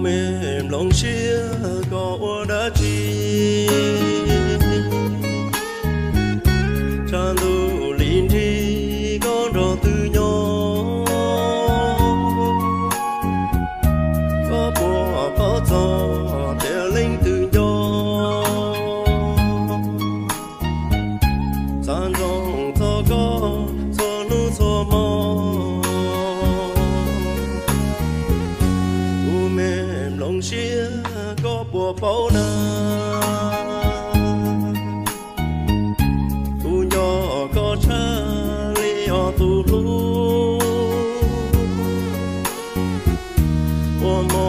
Me nplooj siab koj ua dab tsi, tshav ntuj li nrig koj nrog twg nyob, koj puas paub txog tias leej twg nco, xav ntsoov txog koj txhua hnub txhua hmo. Kuv me nplooj siab koj puas paub na, kuv nco koj tshaj li ob tug hlub, ua hmo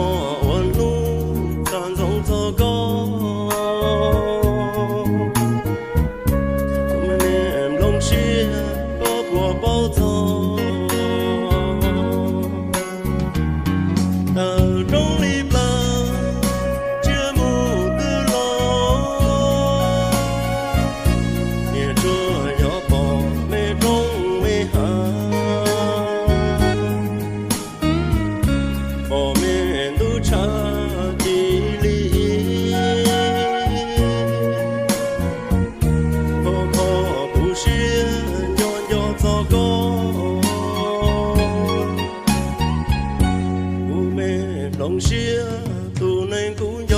ua hnub xav ntsoov txog koj. Kuv me nplooj siab koj puas paub txog, tawm roob li plaws tsiaj mus twg los, niam tsuas yuav pom me roob me hav, pom me ntuj tshav ci li, kho kho kuv siab nco nco txog koj. Kuv me nplooj siab tus neeg kuv nco.